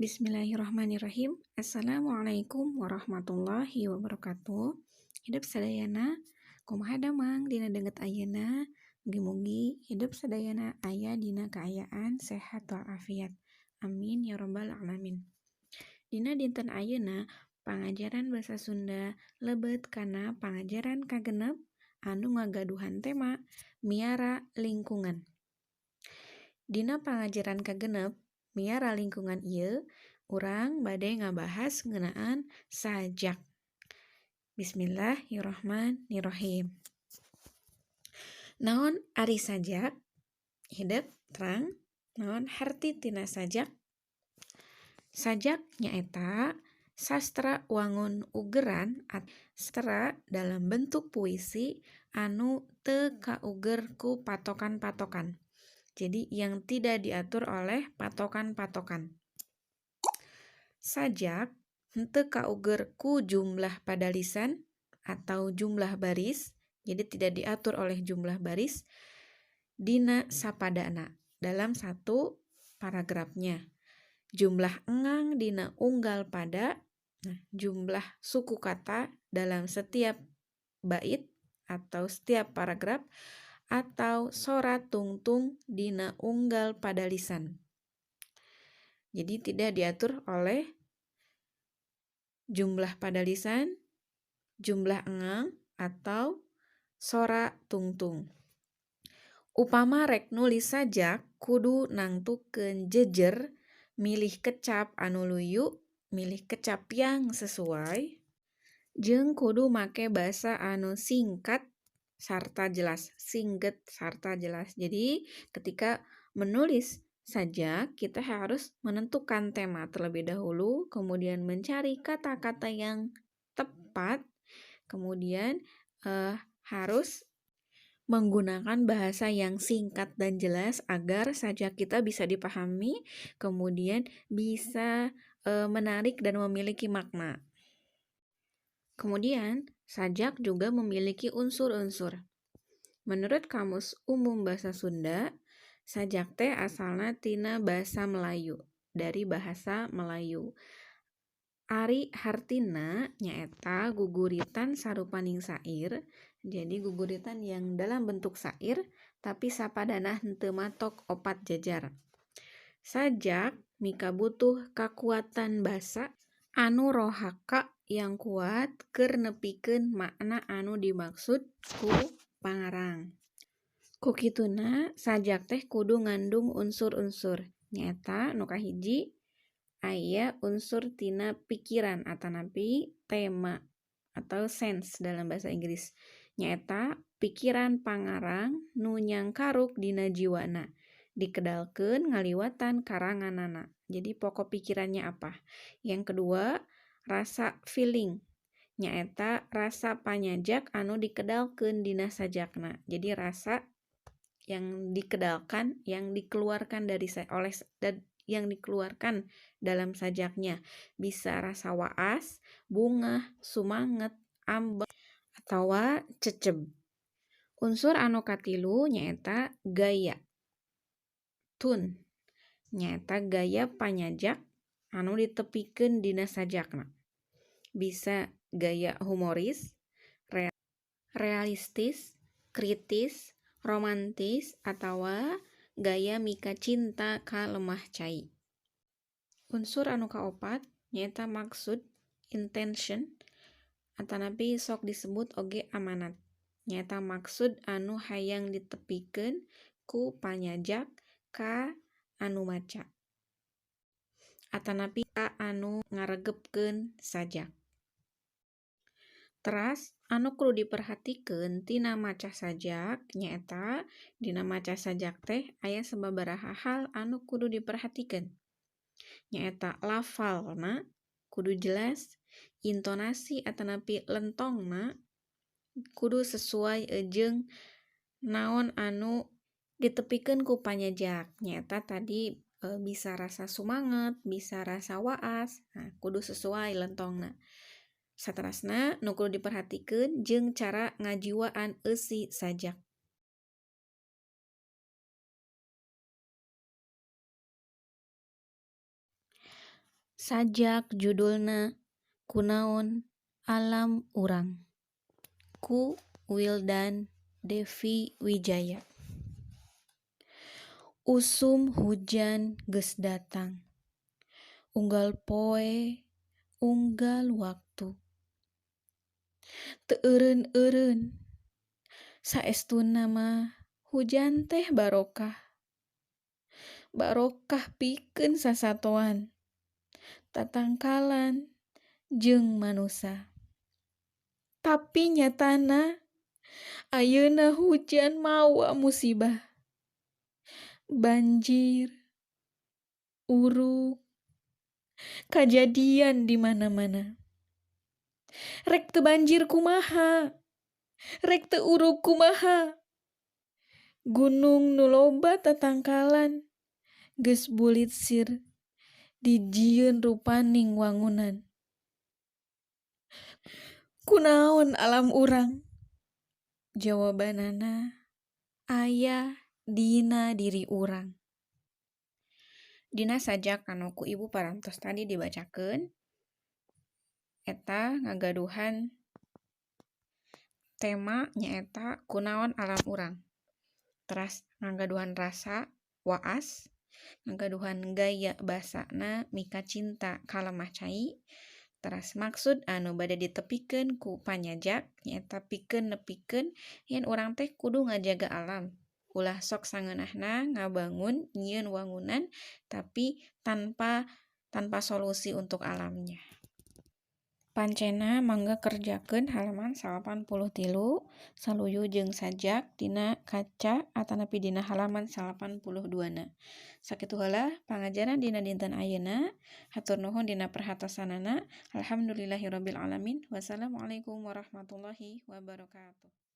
Bismillahirrahmanirrahim. Assalamualaikum warahmatullahi wabarakatuh. Hidup sadayana, kumaha damang dina danget ayeuna. Mugi-mugi hidup sadayana aya dina kaayaan sehat walafiat. Amin ya rabbal alamin. Dina dinten ayeuna pangajaran basa Sunda lebet kana pangajaran kagenep anu ngagaduhan tema miara lingkungan. Dina pangajaran kagenep miara lingkungan ieu urang bade ngabahas ngeunaan sajak. Bismillahirrahmanirrahim. Naon ari sajak? Hidep terang. Naon harti tina sajak? Sajak nyaeta sastra wangun ugeran sastra dalam bentuk puisi anu teu kauger ku patokan-patokan. Jadi yang tidak diatur oleh patokan-patokan. Sajak henteu kauger ku jumlah padalisan atau jumlah baris, jadi tidak diatur oleh jumlah baris dina sapadana dalam satu paragrafnya. Jumlah engang dina unggal pada, nah, jumlah suku kata dalam setiap bait atau setiap paragraf, atau sora tungtung dina unggal padalisan. Jadi tidak diatur oleh jumlah padalisan, jumlah engang, atau sora tungtung. Upama rek nulis sajak kudu nangtukeun jejer, milih kecap anu luyu, milih kecap yang sesuai, jeung kudu make basa anu singkat sarta jelas, singget sarta jelas. Jadi ketika menulis sajak, kita harus menentukan tema terlebih dahulu, kemudian mencari kata-kata yang tepat, kemudian harus menggunakan bahasa yang singkat dan jelas agar sajak kita bisa dipahami, kemudian bisa menarik dan memiliki makna. Kemudian, sajak juga memiliki unsur-unsur. Menurut Kamus Umum Bahasa Sunda, sajak teh asalna tina basa Melayu, dari bahasa Melayu. Ari hartina nyaeta guguritan sarupaning sair, jadi guguritan yang dalam bentuk sair tapi sapadana henteu matok opat jajar. Sajak mikabutuh kakuatan basa anu rohaka yang kuat keur nepikeun makna anu dimaksud ku pangarang. Ku kituna sajak teh kudu ngandung unsur-unsur. Nyaeta nu kahiji aya unsur tina pikiran atanapi tema atau sense dalam bahasa Inggris. Nyaeta pikiran pangarang nu nyangkaruk dina jiwana, dikedalkeun ngaliwatan karanganana. Jadi pokok pikirannya apa? Yang kedua, rasa feeling. Nyaeta rasa panyajak anu dikedalkeun dina sajakna. Jadi rasa yang dikedalkan, yang dikeluarkan dari oleh dan yang dikeluarkan dalam sajaknya. Bisa rasa waas, bungah, sumanget, ambek, atawa ceceb. Unsur anu katilu nyaeta gaya. Tone nyaeta gaya panyajak anu ditepikeun dina sajakna. Bisa gaya humoris, realistis, kritis, romantis, atawa gaya mika cinta ka lemah cai. Unsur anu kaopat nyaeta maksud, intention, atanapi sok disebut oge amanat. Nyaeta maksud anu hayang ditepikeun ku panyajak ka anu maca, atanapi ka anu ngaregepkeun sajak. Teras anu kudu diperhatikeun tina maca sajak nyaeta dina maca sajak teh aya sababaraha hal anu kudu diperhatikeun. Nyaeta lafalna kudu jelas, intonasi atanapi lentongna kudu sesuai jeung naon anu ditepikeun ku panyajak. Nyaeta tadi bisa rasa sumanget, bisa rasa waas, nah, kudu sesuai lentongna. Saterasna nu kudu diperhatikeun jeung cara ngajiwaan eusi sajak. Sajak judulna Kunaon Alam Urang ku Wildan Devi Wijaya. Usum hujan geus datang, unggal poe, unggal waktu. Teu eureun-eureun, saestuna mah hujan teh barokah. Barokah pikeun sasatoan, tatangkalan, jeung manusa. Tapi nyatana ayeuna hujan mawa musibah. Banjir, urug, kajadian di mana-mana. Rek teu banjir kumaha? Rek teu urug kumaha? Gunung nu loba tatangkalan geus bulitsir dijieun rupaning wangunan. Kunaon alam urang? Jawabanana aya dina diri urang. Dina sajak anu ku ibu parantos tadi dibacakeun, eta ngagaduhan tema nyaeta kunaon alam urang. Teras ngagaduhan rasa waas, ngagaduhan gaya basana mika cinta ka lemah cai, teras maksud anu bade ditepikeun ku panyajak nyaeta pikeun nepikeun yen urang teh kudu ngajaga alam. Ulah sok sangeunahna ngabangun nyieun wangunan tapi tanpa solusi untuk alamnya. Pancena mangga kerjakeun halaman 83 saluyu jeung sajak dina kaca atanapi dina halaman 82na. Sakitu heula pangajaran dina dinten ayeuna. Hatur nuhun dina perhatosanana. Alhamdulillahirabbil alamin. Wassalamualaikum warahmatullahi wabarakatuh.